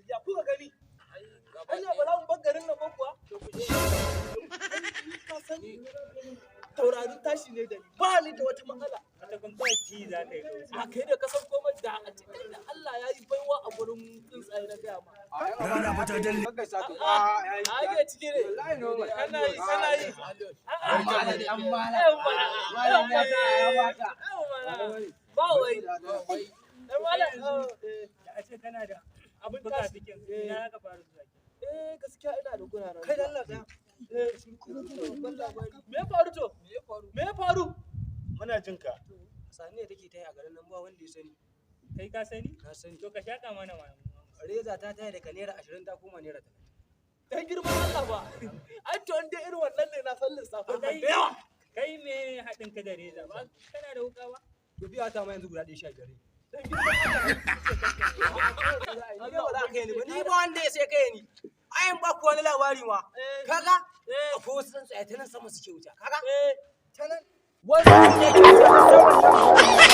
Ya kuka gani? Anya ba za mu bar garin nan ba kuwa? Ni ka san taurarin tashi ne da ni. Ba ni da wata matsala. Wata kun kawai ci za ka yi kawai. A kai da kasan komai da a cikin da Allah ya yi baiwa a gurin tsuntsaye na gaya ma. Rana fa ta dalle. Gaggaisa to. A ake ciki ne. Wallahi normal. Kana yi, kana yi. A'a. An mala. Malam ya ta ya bata. Ba wai. Dan malam. Da a ce kana da Abin tashi. fuka-fikin, ina za ka fara zuwa? Eh, gaskiya ina da guraren. Kai da Allah tsaya. Eh, me ya faru to? Me ya faru? Muna jin ka. Sani take ta yi a garin nan ba wanda ya sani. Kai ka sani? Na sani. To ka shaƙa mana ma. Reza ta taya daga ₦20 ta koma ₦30. Dan girman Allah ba. Ai to in dai irin wannan ne na san lissafin nan Kai da yawa. Kai me haɗin ka da reza ba? Kana da wuƙa ba? To biya ta ma yanzu guda ɗaya 15 ne. Dan girman Allah. Ni ba za ka yi ni ba. Ni ba wanda ya sai kai ni. Ayin ba ku wani labari ma. Eh, Kaga? eh, Akwai wasu tsuntsaye ta nan sama suke wuce. Kaga? eh. Ta nan. Wasu ne ke sama.